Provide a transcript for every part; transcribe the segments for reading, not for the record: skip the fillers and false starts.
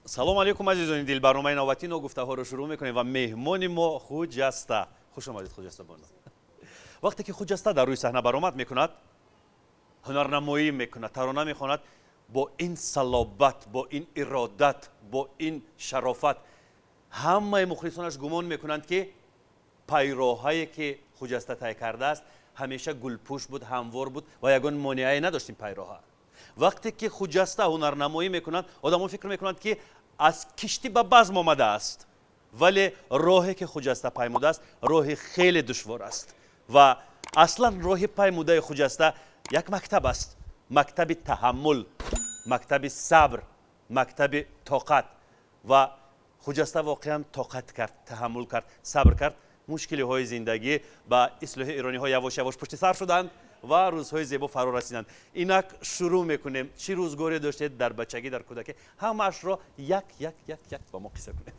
Салому алейкум, азизони дил. Барномаи навбатии Ногуфтаҳоро шурӯъ мекунем ва меҳмони мо Хуҷаста. Хуш омадед, Хуҷаста бону. Вақте ки Хуҷаста дар рӯи саҳна баромад мекунад, ҳунарнамоӣ мекунад, тарона мехонад, бо ин салобат, бо ин иродат, бо ин шарофат, ҳамаи мухлисонаш гумон мекунанд, ки пайроҳае ки Хуҷаста тай кардааст, ҳамеша гулпӯш буд, ҳамвор буд ва ягон монеае надошт ин пайроҳа. Вақте ки Хуҷаста ҳунарнамоӣ мекунад, одамон фикр мекунанд, ки аз киштӣ ба базм омадааст, вале роҳе ки Хуҷаста паймудааст, роҳи хеле душвор аст ва аслан роҳи паймудаи Хуҷаста як мактаб аст: мактаби таҳаммул, мактаби сабр, мактаби тоқат. Ва Хуҷаста воқеан тоқат кард, таҳаммул кард, сабр кард. Мушкилиҳои зиндагӣ ба истилоҳи эрониҳо явош явош пушти сар шуданд ва рӯзҳои зебо фаро расиданд. Инак шурӯъ мекунем. Чӣ рӯзгоре доштед дар бачагӣ, дар кӯдакӣ? Ҳамаашро як як як як ба мо қисса кунед.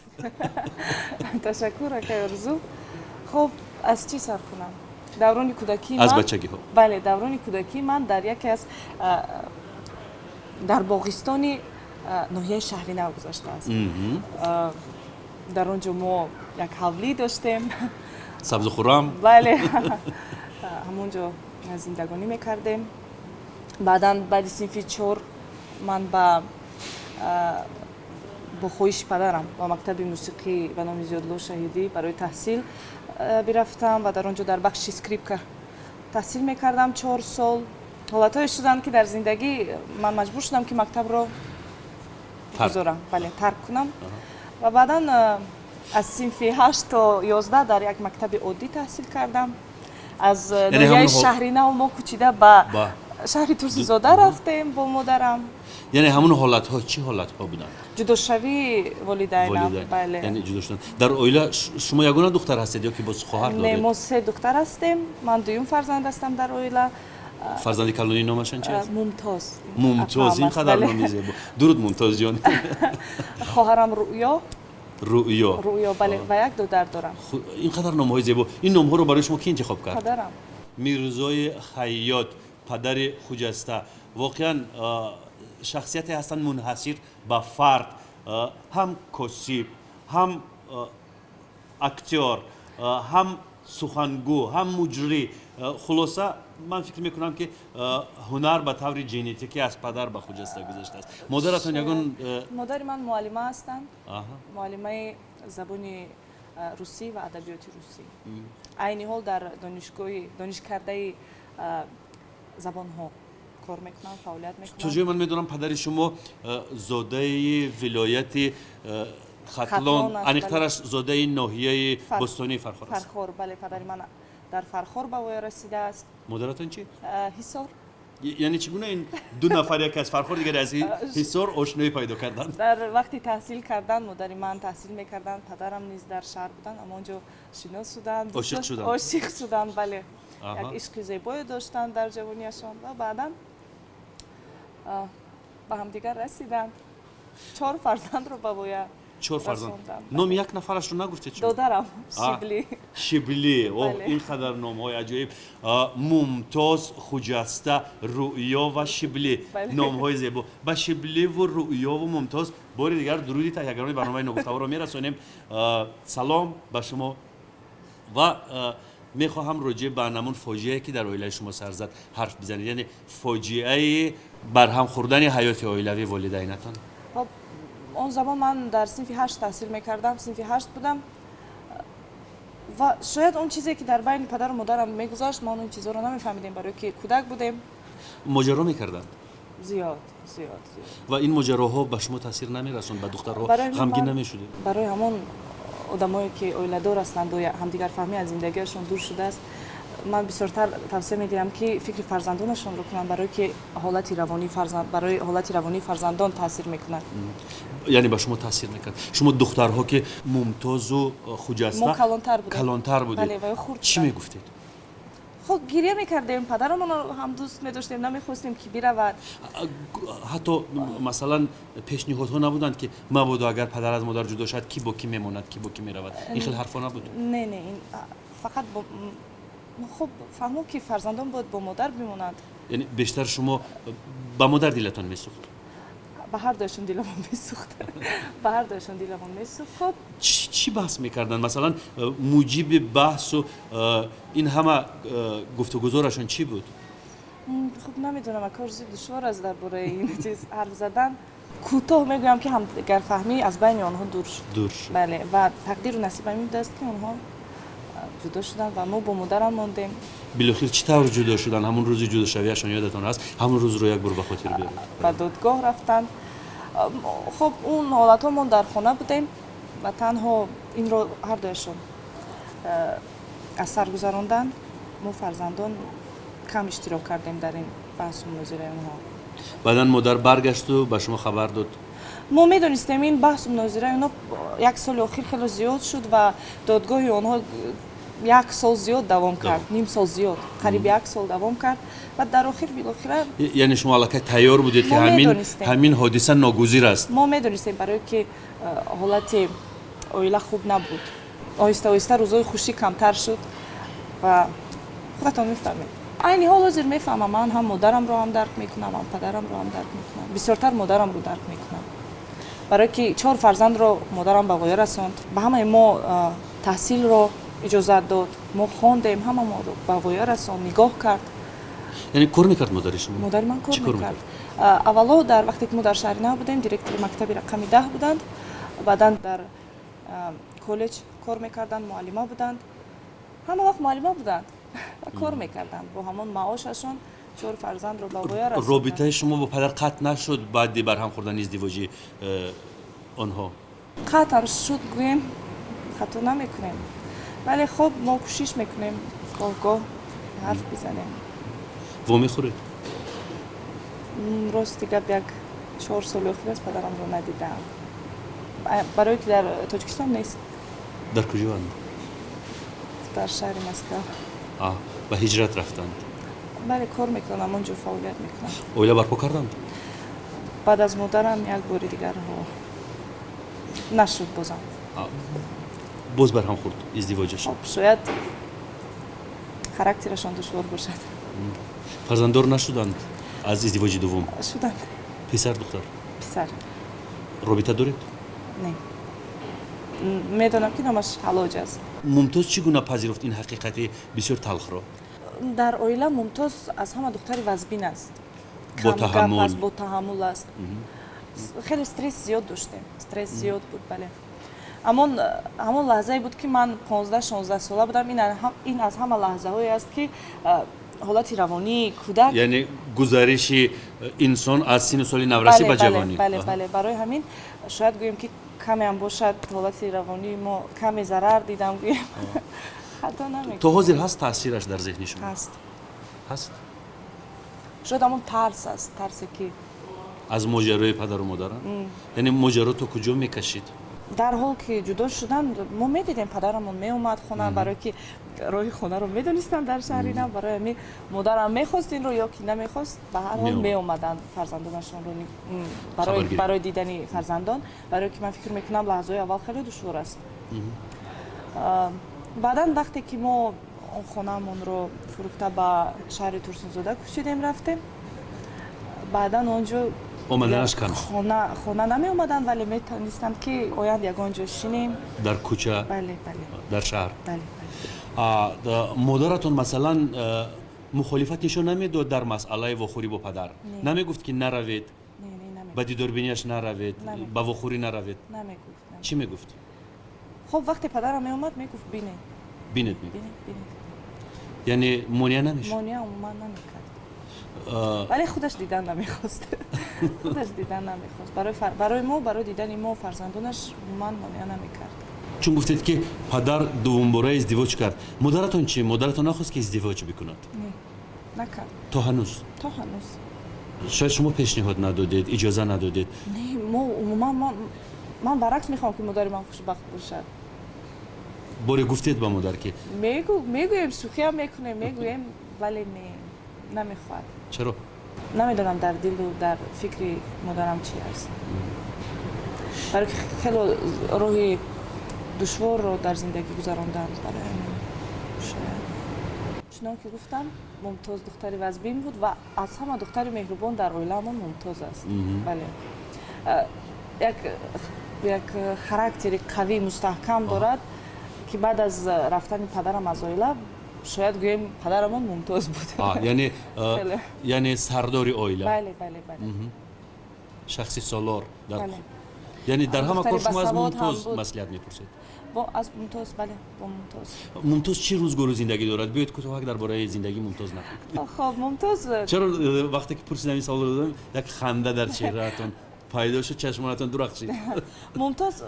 Ташаккур, акай Орзу. Хуб, аз чӣ сар кунам? Даврони кӯдакӣ? Аз бачагиҳо. Бале, даврони кӯдакӣ ман дар яке аз дар боғистони ноҳияи Шаҳринав гузаштааст. Дар он ҷо мо як ҳавлӣ доштем. Сабзу хуррам. Бале, ҳамон ҷо зиндагонӣ мекардем. Баъдан, баъди синфи чор, ман бо хоҳиши падарам ба мактаби мусиқӣ ба номи Зиёдулло Шаҳидӣ барои таҳсил бирафтам ва дар он ҷо дар бахши скрипка таҳсил мекардам 4 сол. Ҳолатҳое шуданд, ки дар зиндагӣ ман маҷбур шудам, ки мактабро гузорам, бале, тарк кунам. Ва баъдан аз синфи 8 то 11 дар як мактаби оддӣ таҳсил кардам. Аз ноҳияи Шаҳринав мо кӯчида ба шаҳри Турсунзода рафтем бо модарам. Яъне ҳамун ҳолатҳо чӣ ҳолатҳо буданд? Ҷудошавии волидайнам, бале. Яъне ҷудо шудан. Дар оила шумо ягона духтар ҳастед ё ки боз хоҳар доред? Не, мо се духтар ҳастем, ман дуюм фарзанд ҳастам дар оила. Фарзанди калонӣ номашон чи аст? Мумтоз. Мумтоз, ин қадар номи зебо! Дуруд, Мумтозҷон. Хоҳарам Рӯё. Рӯё. Рӯё, бале, ва як додар дорам. Ин қадар номҳои зебо! Ин номҳоро барои шумо кӣ интихоб кард? Падарам. Мирзои Хайёт, падари Хуҷаста, воқеан шахсияте ҳастанд мунҳасир ба фард: ҳам косиб, ҳам актёр, ҳам сухангӯ, ҳам муҷрӣ. Хулоса, ман фикр мекунам, ки ҳунар ба таври генетикӣ аз падар ба Хуҷаста гузаштааст. Модаратон ягон Модари ман муаллима ҳастанд, муаллимаи забони русӣ ва адабиёти русӣ. Айни ҳол дар донишгоҳи донишкардаи забонҳо кор мекунам, фаъолият мекунам. То ҷое ман медонам, падари шумо зодаи вилояти Хатлон, аниқтараш зодаи ноҳияи бостонии Фархор аст. Фархор, бале, падари ман дар Фархор ба воя расидааст. Модаратон чӣ? Ҳисор. Яъне чӣ гуна ин ду нафар, яке аз Фархор, дигаре аз Ҳисор, ошноӣ пайдо карданд? Дар вақти таҳсил кардан, модари ман таҳсил мекарданд, падарам низ дар шаҳр буданд, аммо он ҷо шинос шуданд. Ошиқ шуданд. Ошиқ шуданд, бале. Як ишқи зебое доштанд дар ҷавонияшон ва баъдан ба ҳамдигар расиданд, чор фарзандро ба воя. Чор фарзанд. Номи як нафарашро нагуфтед шумо. Додарам Шибли. Шибли. Оҳ, ин қадар номҳои аҷоиб! Мумтоз, Хуҷаста, Рӯё ва Шибли, номҳои зебо. Ба Шибливу Рӯёву Мумтоз бори дигар дуруди таҳиягарони барномаи Ногуфтаҳоро мерасонем. Салом ба шумо. Ва мехоҳам роҷеъ ба ҳамон фоҷиае, ки дар оилаи шумо сар зад, ҳарф бизанед, яъне фоҷиаи барҳам хӯрдани ҳаёти оилавии волидайнатон. Он замон ман дар синфи ҳашт таҳсил мекардам, синфи ҳашт будам ва шояд он чизе, ки дар байни падару модарам мегузашт, мо он чизҳоро намефаҳмидем, барое ки кӯдак будем. Моҷаро мекарданд? Зиёд, зиёд. Ва ин моҷароҳо ба шумо таъсир намерасонд, ба духтарҳо ғамгин намешудед? Барои ҳамон одамое, ки оиладор ҳастанд, ҳамдигарфаҳмӣ аз зиндагиашон дур шудааст, ман бисёртар тавсия медиҳам, ки фикри фарзандонашонро кунанд, барое ки ҳолати равонии фарзанд, барои ҳолати равонии фарзандон таъсир мекунад. Яъне ба шумо таъсир мекард. Шумо духтарҳо, ки Мумтозу Хуҷаста, мо калонтар будем. Калонтар будед. Бале, ва хурд. Чӣ мегуфтед? Хуб, гиря мекардем, падарамонро ҳам дӯст медоштем, намехостем, ки биравад. Ҳатто, масалан, пешниҳодҳо набуданд, ки мабодо агар падар аз модар ҷудо шавад, кӣ бо кӣ мемонад, кӣ бо кӣ меравад? Ин хел ҳарфҳо набуд? Не, не, ин фақат хуб фаҳмо, ки фарзандон бояд бо модар бимонанд. Яъне бештар шумо ба модар дилатон месӯхт? Ба ҳар дуяшон диламон месӯхт. Ба ҳар дуяшон диламон месӯхт. Хуб, чӣ баҳс мекарданд? Масалан, муҷиби баҳсу ин ҳама гуфтугузорашон чӣ буд? Хуб, намедонам, кор зиёд душвор аст дар бораи ин чиз ҳарф задан. Кӯтоҳ мегӯям, ки ҳамдигарфаҳмӣ аз байни онҳо дур шуд. Дур шуд. Бале, ва тақдиру насиб ҳамин будааст, ки онҳо ҷудо шуданд ва мо бо модарам мондем. Билохир чӣ тавр ҷудо шуданд? Ҳамон рӯзи ҷудошавиашон ёдатон ҳаст? Ҳамон рӯзро як бор ба хотир биёред. Ба додгоҳ рафтанд. Хуб, он ҳолатҳо мо дар хона будем ва танҳо инро ҳар дуяшон аз сар гузаронданд. Мо, фарзандон, кам иштирок кардем дар ин баҳсу мунозираи онҳо. Баъдан модар баргашту ба шумо хабар дод? Мо медонистем, ин баҳсу мунозираи онҳо як соли охир хеле зиёд шуд ва додгоҳи онҳо як сол зиёд давом кард, ним сол зиёд, қариб як сол давом кард ва дар охир билохира. Яъне шумо аллакай тайёр будед, ки ҳамин ҳодиса ногузир аст? Мо медонистем, барое ки ҳолати оила хуб набуд. Оҳиста оҳиста рӯзҳои хушӣ камтар шуд ва худатон мефаҳмед. Айни ҳол ҳозир мефаҳмам, ман ҳам модарамро ҳам дарк мекунам, ҳам падарамро ҳам дарк мекунам. Бисёртар модарамро дарк мекунам, барое ки чор фарзандро модарам ба воя расонд, ба ҳамаи мо таҳсилро иҷозат дод, мо хондем, ҳама моро ба воя расонд, нигоҳ кард. Яъне кор мекард модари шумо? Модари ман кор мекард. Аввало, дар вақте ки мо дар шаҳри нав будем, директори мактаби рақами 10 буданд. Баъдан дар коллеҷ кор мекарданд, муаллима буданд. Ҳама вақт муаллима буданд ва кор мекарданд. Бо ҳамон маошашон чор фарзандро ба воя расонданд. Робитаи шумо бо падар қатъ нашуд баъди барҳам хӯрдани издивоҷи онҳо? Қатъам шуд гӯем, хато намекунем, вале хуб, мо кӯшиш мекунем гоҳ-гоҳ ҳарф бизанем. Вомехӯред? Рости гап, як 4 соли охир аст падарамро надидаам, барое ки дар Тоҷикистон нест. Дар куҷоанд? Дар шаҳри Москва. Ба ҳиҷрат рафтанд? Бале, кор мекунанд, он ҷо фаъолият мекунанд. Оила барпо карданд? Баъд аз модарам як бори дигарҳо нашуд бозам. Боз барҳам хӯрд издивоҷашон? Шояд характерашон душвор бошад. Фарзанддор нашуданд аз издивоҷи дуввум? Шуданд. Писар, духтар? Писар. Робита доред? Не, медонам, ки номаш Ҳалоҷ аст. Мумтоз чӣ гуна пазируфт ин ҳақиқати бисёр талхро? Дар оила Мумтоз аз ҳама духтари вазбин аст. Ботаҳаммул. Ботаҳаммул аст. Хеле стресс зиёд доштем, стресс зиёд буд, бале. Ҳамон лаҳзае буд, ки ман 15-16 сола будам. Ин аз ҳама лаҳзаҳое аст, ки ҳолати равонии кӯдак, яъне гузариши инсон аз синну соли наврасӣ ба ҷавонӣ. Бале, бале. Барои ҳамин шояд гӯем, ки камеам бошад, ҳолати равонии мо каме зарар дидам гӯем, хато намекунем. То ҳозир ҳаст таъсираш дар зеҳни шумо? Ҳаст. Ҳаст. Шояд ҳамон тарс аст, тарсе ки аз моҷарои падару модарам. Яъне моҷаро то куҷо мекашид? Дар ҳол ки ҷудо шуданд, мо медидем, падарамон меомад хона, барое ки роҳи хонаро медонистанд дар шаҳри нав. Барои ҳамин модарам мехост инро ё ки намехост, ба ҳар ҳол меомаданд фарзандонашонро барои дидани фарзандон, барое ки ман фикр мекунам, лаҳзаҳои аввал хеле душвор аст. Баъдан вақте ки мо он хонаамонро фурӯхта ба шаҳри Турсунзода кӯчидем, рафтем, баъдан он ҷо омаданаш кам шуд. Хона намеомаданд, вале метавонистанд, ки оянд, ягон ҷо шинем. Дар кӯча? Бале, бале. Дар шаҳр? Бале. Модаратон, масалан, мухолифат нишон намедод дар масъалаи вохӯрӣ бо падар? Намегуфт, ки наравед, ба дидорбинияш наравед, ба вохӯрӣ наравед? Намегуфт. Чӣ мегуфт? Хуб, вақте падарам меомад, мегуфт: «Бинед». Бинед, мегуфт. Яъне монеа намешуд? Монеа умуман намекард, вале худаш дидан намехост. Худаш дидан намехост. Барои мо, барои дидани мо, фарзандонаш, умуман монеа намекард. Чун гуфтед, ки падар дуввумбора издивоҷ кард, модаратон чӣ? Модаратон нахост, ки издивоҷ бикунад? Не, накард. То ҳанӯз? То ҳанӯз. Шояд шумо пешниҳод надодед, иҷоза надодед? Не, мо умуман, ман баръакс мехоҳам, ки модари ман хушбахт бошад. Боре гуфтед ба модар, ки Мегӯем, шӯхиам мекунем, мегӯем, вале не, намехоҳад. Чаро? Намедонам, дар дилу дар фикри модарам чи аст, барои ки хело роҳи душворро дар зиндагӣ гузаронданд. Барои ҳамин шояд. Чунон ки гуфтам, Мумтоз духтари вазбин буд ва аз ҳама духтари меҳрубон дар оилаамон Мумтоз аст, бале. Як характери қавӣ, мустаҳкам дорад, ки баъд аз рафтани падарам аз оила, шояд гӯем, падарамон Мумтоз буд. Яъне сардори оила. Бале, бале, бале. Шахси солор. Яъне дар ҳама кор шумо аз Мумтоз маслиҳат мепурсед? Аз Мумтоз, бале, бо Мумтоз. Мумтоз чӣ рӯзгору зиндагӣ дорад? Биёед, кӯтоҳак дар бораи зиндагии Мумтоз нақл кунед. Хоб, Мумтоз. Чаро вақте ки пурсидам, ин саволро додам, як ханда дар чеҳраатон пайдо шуд, чашмонатон дурахшид? Мумтоз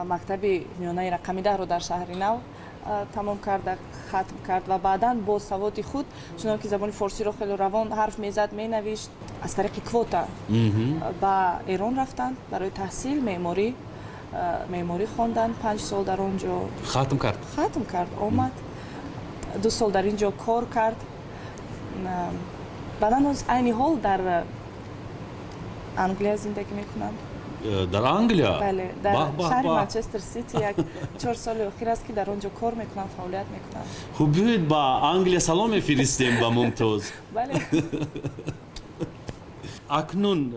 мактаби миёнаи рақами 10-ро дар шаҳри Нав тамом карда, хатм кард ва баъдан бо саводи худ, чунон ки забони форсиро хеле равон ҳарф мезад, менавишт, аз тариқи квота ба Эрон рафтанд барои таҳсил. Меъморӣ хонданд 5 сол дар он ҷо. Хатм кард? Хатм кард, омад, 2 сол дар ин ҷо кор кард. Баъдан айни ҳол дар Англия зиндагӣ мекунанд. Дар Англия? Бале, дар шаҳри Манчестер Сити. Як 4 соли охир аст, ки дар он ҷо кор мекунанд, фаъолият мекунанд. Хуб, биёед, ба Англия салом мефиристем ба Мумтоз. Бале. Акнун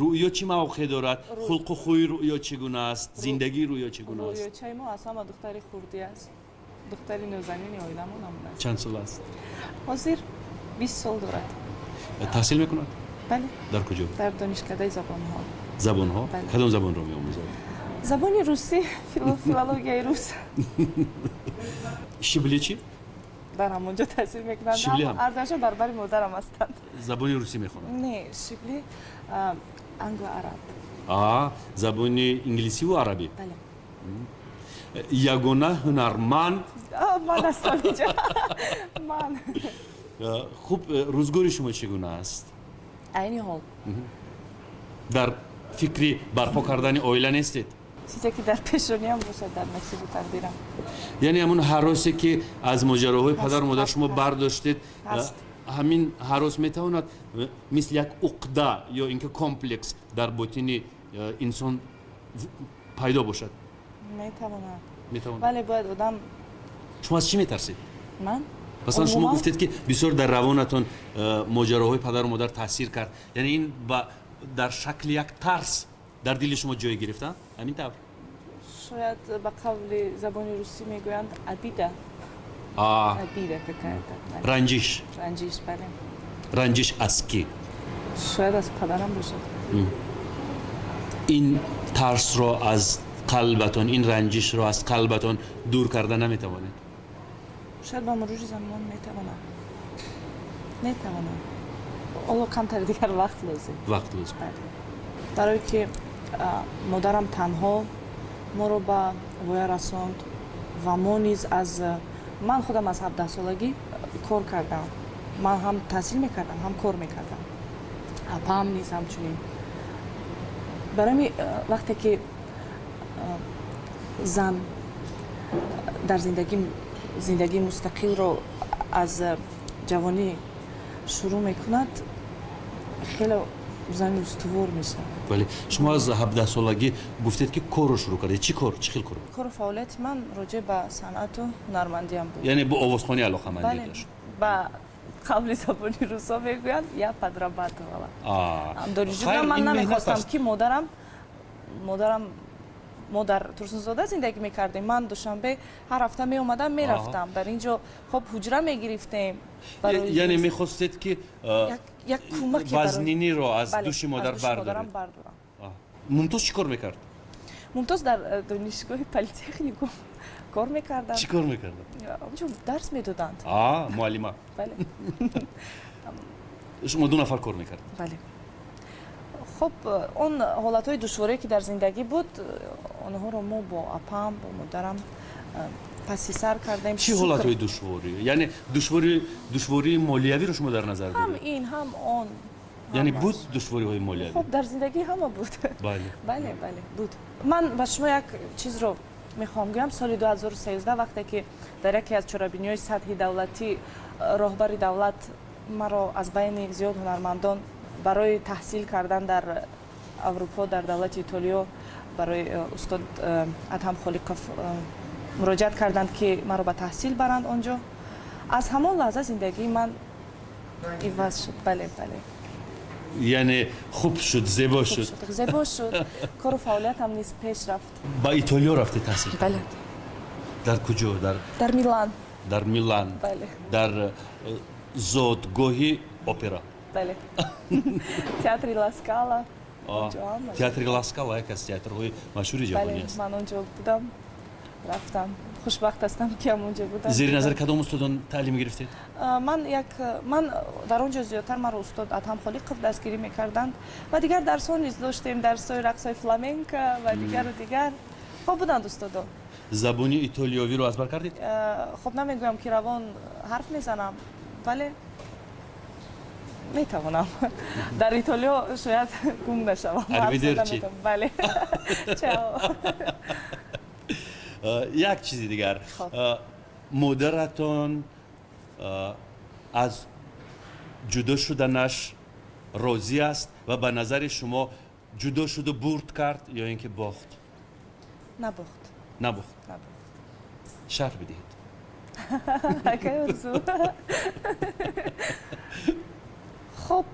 Рӯё чӣ мавқеъ дорад? Хулқу хӯи Рӯё чӣ гуна аст? Зиндагии Рӯё чӣ гуна аст? Рӯёчаи мо аз ҳама духтари хурдӣ аст, духтари нозанини оиламон ҳамон аст. Чанд сол аст? Ҳозир 20 сол дорад. Таҳсил мекунад? Бале. Дар куҷо? Дар донишкадаи забонҳо. Забонҳо? Кадом забонро меомӯзад? Забони русӣ, филологияи рус. Шибли чӣ? Дар ҳамон ҷо таҳсил мекунанд. Ҳардуяшон дар бари модарам ҳастанд. Забони русӣ мехонанд? Не, Шибли англо араб. Забони инглисиву арабӣ. Бале. Ягона ҳунарманд Ман ҳастам инҷа, ман. Хуб, рӯзгори шумо чӣ гуна аст? Айни ҳол? Дар фикри барпо кардани оила нестед? Чизе ки дар пешониам бошад, дар насибу тақдирам. Яъне ҳамун ҳаросе, ки аз моҷароҳои падару модар шумо бардоштед, ҳамин ҳарос метавонад мисли як уқда ё ин ки комплекс дар ботини инсон пайдо бошад? Метавонад. Метавонад. Бале, бояд одам. Шумо аз чӣ метарсед? Ман? Масалан, шумо гуфтед, ки бисёр дар равонатон моҷароҳои падару модар таъсир кард. Яъне ин дар шакли як тарс дар дили шумо ҷой гирифта, ҳамин тавр? Шояд, ба қавли забони русӣ мегӯянд, обида, обида какая-то. Ранҷиш. Ранҷиш, бале. Ранҷиш аз кӣ? Шояд аз падарам бошад. Ин тарсро аз қалбатон, ин ранҷишро аз қалбатон дур карда наметавонед? Шояд ба мурури замон метавонам, метавонам. Ҳоло камтари дигар вақт лозим. Вақт лозим. Барое ки модарам танҳо моро ба воя расонд ва мо низ аз ман худам аз 17-солагӣ кор кардам. Ман ҳам таҳсил мекардам, ҳам кор мекардам, апаам низ ҳамчунин. Барои вақте ки зан дар зиндагии мустақилро аз ҷавонӣ шурӯъ мекунад, хеле зани устувор мешавад. Бале, шумо аз 17-солагӣ гуфтед, ки корро шурӯъ кардед. Чӣ кор, чӣ хел кор? Кору фаъолияти ман роҷеъ ба санъату ҳунармандиам буд. Яъне бо овозхонӣ алоқамандӣ дошт? Ба қавли забони русо мегӯянд, я подрабатывала. Донишҷӯ ман намехостам, ки модарам, мо дар Турсунзода зиндагӣ мекардем, ман Душанбе ҳар ҳафта меомадам, мерафтам. Дар ин ҷо хоб ҳуҷра мегирифтем. Яъне мехостед, ки як кӯмаке вазниниро аз дӯши модар бардоред. Бардорам. Мумтоз чӣ кор мекард? Мумтоз дар донишгоҳи политехникум кор мекарданд. Чӣ кор мекарданд? Онҷо дарс медоданд. Муаллима. Бале. Шумо ду нафар кор мекард? Бале. Хуб, он ҳолатҳои душворе, ки дар зиндагӣ буд, онҳоро мо бо апам, бо модарам паси сар кардем. Чӣ ҳолатҳои душворӣ? Яъне душвории молиявиро шумо дар назар доред? Ҳам ин, ҳам он. Яъне буд душвориҳои молиявӣ? Хуб, дар зиндагӣ ҳама буд. Бале. Бале, буд. Ман ба шумо як чизро мехоҳам гӯям. Соли 2013, вақте ки дар яке аз чорабиниҳои сатҳи давлатӣ роҳбари давлат маро аз байни зиёд ҳунармандон барои таҳсил кардан дар Аврупо, дар давлати Итолиё, барои устод Адҳам Холиқов муроҷиат карданд, ки маро ба таҳсил баранд он ҷо, аз ҳамон лаҳза зиндагии ман иваз шуд. Бале. Яъне хуб шуд, зебо шуд. Зебо шуд, кору фаъолиятам низ пеш рафт. Ба Итолиё рафтед таҳсил? Бале. Дар куҷо? Дар Милан. Дар Милан. Бале. Дар зодгоҳи опера. Бале. Театри Ла Скала. Театри Ла Скала яке аз театрҳои машҳури ҷаҳонӣ аст. Ман онҷо будам, рафтам. Хушбахт ҳастам, ки ҳамонҷо будам. Зери назари кадом устодон таълим гирифтед? Ман дар он ҷо зиёдтар маро устод Адҳам Холиқов дастгирӣ мекарданд ва дигар дарсҳо низ доштем, дарсҳои рақсҳои фламенко ва дигару дигар. Хоб буданд устодон. Забони итолиёвиро аз бар кардед? Хоб, намегӯям, ки равон ҳарф мезанам, вале метавонам. Дар Итолиё шояд гум нашавам. Arrivederci. Бале, чао. Як чизи дигар, модаратон аз ҷудо шуданаш розӣ аст ва ба назари шумо ҷудо шуду бурд кард ё ин ки бохт? Набохт. Набохт. Шарҳ бидиҳед. Акай Орзу, хоб,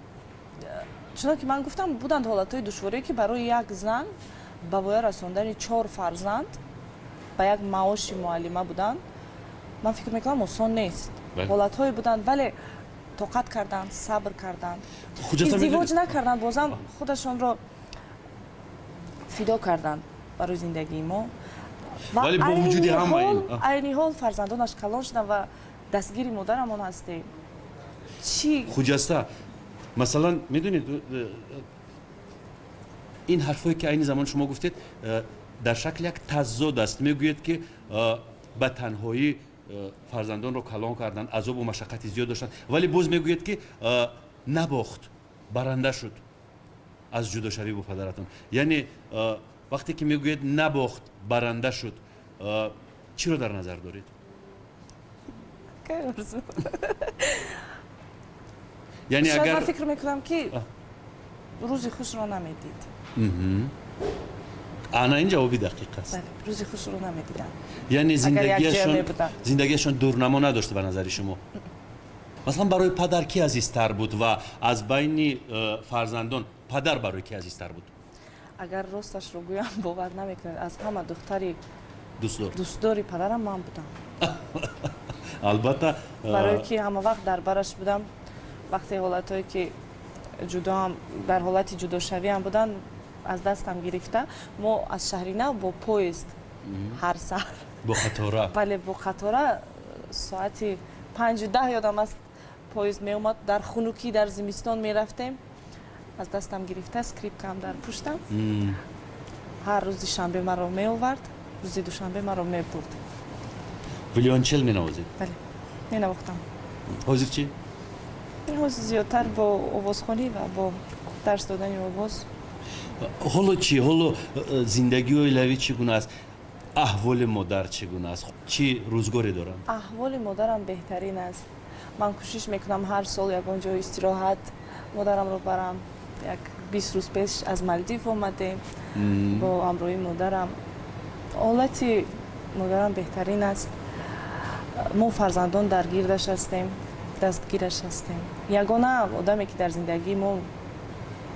чунон ки ман гуфтам, буданд ҳолатҳои душворие, ки барои як зан ба воя расондани чор фарзанд ба як маоши муаллима буданд, ман фикр мекунам, осон нест. Ҳолатҳое буданд, вале тоқат карданд, сабр карданд, издивоҷ накарданд, бозам худашонро фидо карданд барои зиндагии мо. Вале бо вуҷуди ҳама ин, айни ҳол фарзандонаш калон шуданд ва дастгири модарамон ҳастем. Чӣ? Хуҷаста, масалан, медонед, ин ҳарфое, ки айни замон шумо гуфтед, дар шакли як тазод аст. Мегӯед, ки ба танҳоӣ фарзандонро калон карданд, азобу машаққати зиёд доштанд, вале боз мегӯед, ки набохт, баранда шуд аз ҷудошавӣ бо падаратон. Яъне вақте ки мегӯед набохт, баранда шуд, чиро дар назар доред? Акай Орзу, яъне шояд агар ман фикр мекунам, ки рӯзи хушро намедид. Ана ин ҷавоби дақиқ аст. Бале, рӯзи хушро намедиданд. Яъне Агар якҷоя зиндагиашон мебуданд. Зиндагиашон дурнамо надошт. Ба назари шумо, масалан, барои падар ки азизтар буд ва аз байни фарзандон падар барои ки азизтар буд? Агар росташро гӯям, бовар намекунед, аз ҳама духтари дӯстдор дӯстдори падарам ман будам. Албатта. Барое ки ҳама вақт дар бараш будам. Вақте ҳолатҳое ки ҷудоам, дар ҳолати ҷудошавиам буданд, аз дастам гирифта, мо аз шаҳри нав бо поезд ҳар саҳар Бо қатора. Бале, бо қатора, соати 5:10, ёдам аст, поезд меомад, дар хунукӣ, дар зимистон мерафтем. Аз дастам гирифта, скрипкаам дар пуштам, ҳар рӯзи шанбе маро меовард, рӯзи душанбе маро мебурд. Виолончел менавозед? Бале, менавохтам. Ҳозир чӣ? Ҳозир зиёдтар бо овозхонӣ ва бо дарс додани овоз. Ҳоло чӣ? Ҳоло зиндагии оилавӣ чӣ гуна аст? Аҳволи модар чӣ гуна аст? Чӣ рӯзгоре доранд? Аҳволи модарам беҳтарин аст. Ман кӯшиш мекунам ҳар сол ягон ҷо истироҳат модарамро барам. Як 20 рӯз пеш аз Малдив омадем бо ҳамроҳии модарам. Ҳолати модарам беҳтарин аст. Мо фарзандон дар гирдаш ҳастем, дастгираш ҳастем. Ягона одаме, ки дар зиндагии мо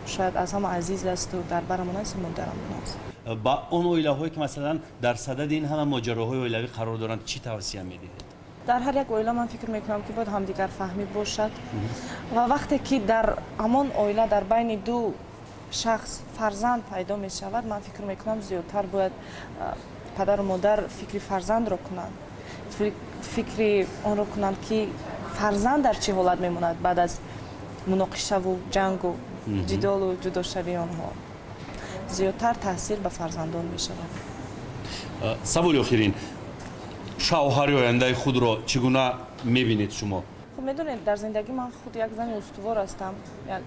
шояд аз ҳама азиз асту дар барамон аст, модарамон аст. Ба он оилаҳое, ки масалан дар садади ин ҳама моҷароҳои оилавӣ қарор доранд, чӣ тавсия медиҳед? Дар ҳар як оила ман фикр мекунам, ки бояд ҳамдигарфаҳмӣ бошад ва вақте ки дар ҳамон оила дар байни ду шахс фарзанд пайдо мешавад, ман фикр мекунам, зиёдтар бояд падару модар фикри фарзандро кунанд, фикри онро кунанд, ки фарзанд дар чӣ ҳолат мемонад баъд аз муноқишаву ҷангу ҷидолу ҷудошавии онҳо. Зиёдтар таъсир ба фарзандон мешавад. Саволи охирин: шавҳари ояндаи худро чӣ гуна мебинед шумо? Хуб, медонед, дар зиндагӣ ман худ як зани устувор ҳастам, як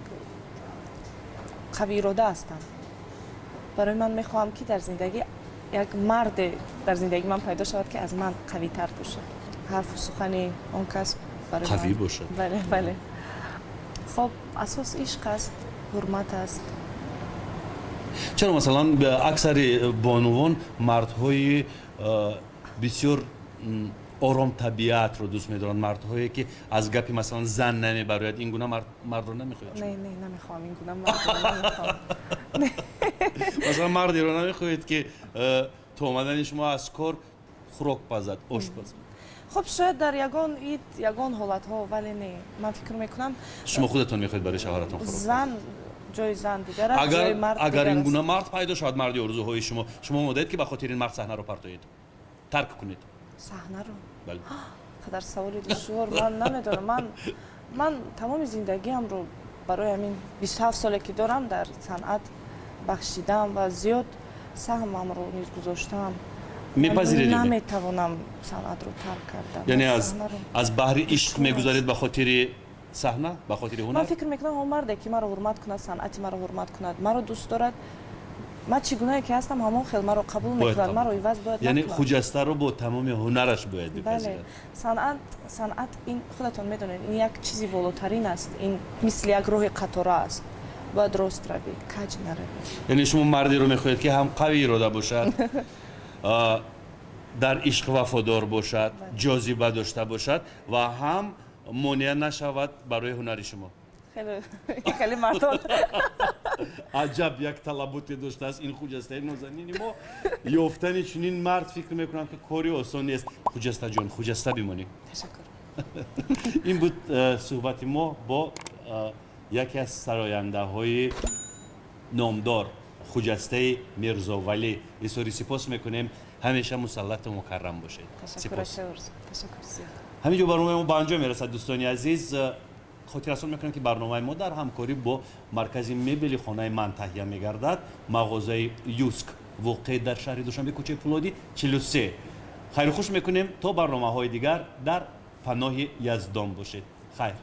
қавиирода ҳастам. Барои ман мехоҳам, ки дар зиндагӣ як марде дар зиндагии ман пайдо шавад, ки аз ман қавитар бошад, ҳарфу сухани он кас барои қавӣ бошад. Бале. Хоб, асос ишқ аст, ҳурмат аст. Чаро, масалан, аксари бонувон мардҳои бисёр Ором табиатро дӯст медоранд, мардҳое ки аз гапи, масалан, зан намебарояд. Ин гуна мардро намехоҳед? Не, не, намехоҳам, ин гуна мардро намехоҳам. Масалан, мардеро намехоҳед, ки то омадани шумо аз кор хӯрок пазад, ош пазад? Хуб, шояд дар ягон ид, ягон ҳолатҳо, вале не, ман фикр мекунам. Шумо худатон мехоҳед барои шавҳаратон хӯрок? Зан, ҷои зан дигар аст, ҷои мард. Агар ин гуна мард пайдо шавад, марди орзуҳои шумо, шумо омодаед, ки ба хотири ин мард саҳнаро партоед, тарк кунед? Саҳнаро? Бале. Қадар саволи душвор! Ман намедонам, ман тамоми зиндагиамро барои ҳамин 27 соле ки дорам дар санъат бахшидам ва зиёд саҳмамро низ гузоштам. Мепазиред? Наметавонам санъатро тарк кардан. Яъне аз баҳри ишқ мегузаред ба хотири саҳна, ба хотири ҳунар? Ман фикр мекунам, он марде ки маро ҳурмат кунад, санъати маро ҳурмат кунад, маро дӯст дорад, ман чӣ гунае ки ҳастам, ҳамон хел маро қабул мекунад, маро иваз бояд. Яъне Хуҷастаро бо тамоми ҳунараш бояд бипазирад. Санъат, санъат ин, худатон медонед, ин як чизи волотарин аст. Ин мисли як роҳи қатора аст, бояд рост равӣ, каҷ наравӣ. Яъне шумо мардеро мехоҳед, ки ҳам қавӣ ирода бошад, дар ишқ вафодор бошад, ҷозиба дошта бошад ва ҳам монеа нашавад барои ҳунари шумо. Хеле мардон. Аҷаб як талаботе доштааст ин Хуҷастаи нозанини мо! Ёфтани чунин мард, фикр мекунам, ки кори осон нест. Хуҷастаҷон, хуҷаста бимонӣ. Ташаккур. Ин буд суҳбати мо бо яке аз сарояндаҳои номдор, Хуҷастаи Мирзовалӣ. Изҳори сипос мекунем. Ҳамеша мусаллату мукаррам бошед. Ҳамин ҷо барномаи мо ба анҷом мерасад. Дӯстони азиз, хотиррасон мекунам, ки барномаи мо дар ҳамкорӣ бо маркази мебели «Хонаи ман» таҳия мегардад, мағозаи «Юск», воқеъ дар шаҳри Душанбе, кӯчаи Пулодӣ, 43. Хайру хуш мекунем то барномаҳои дигар. Дар паноҳи Яздон бошед. Хайр.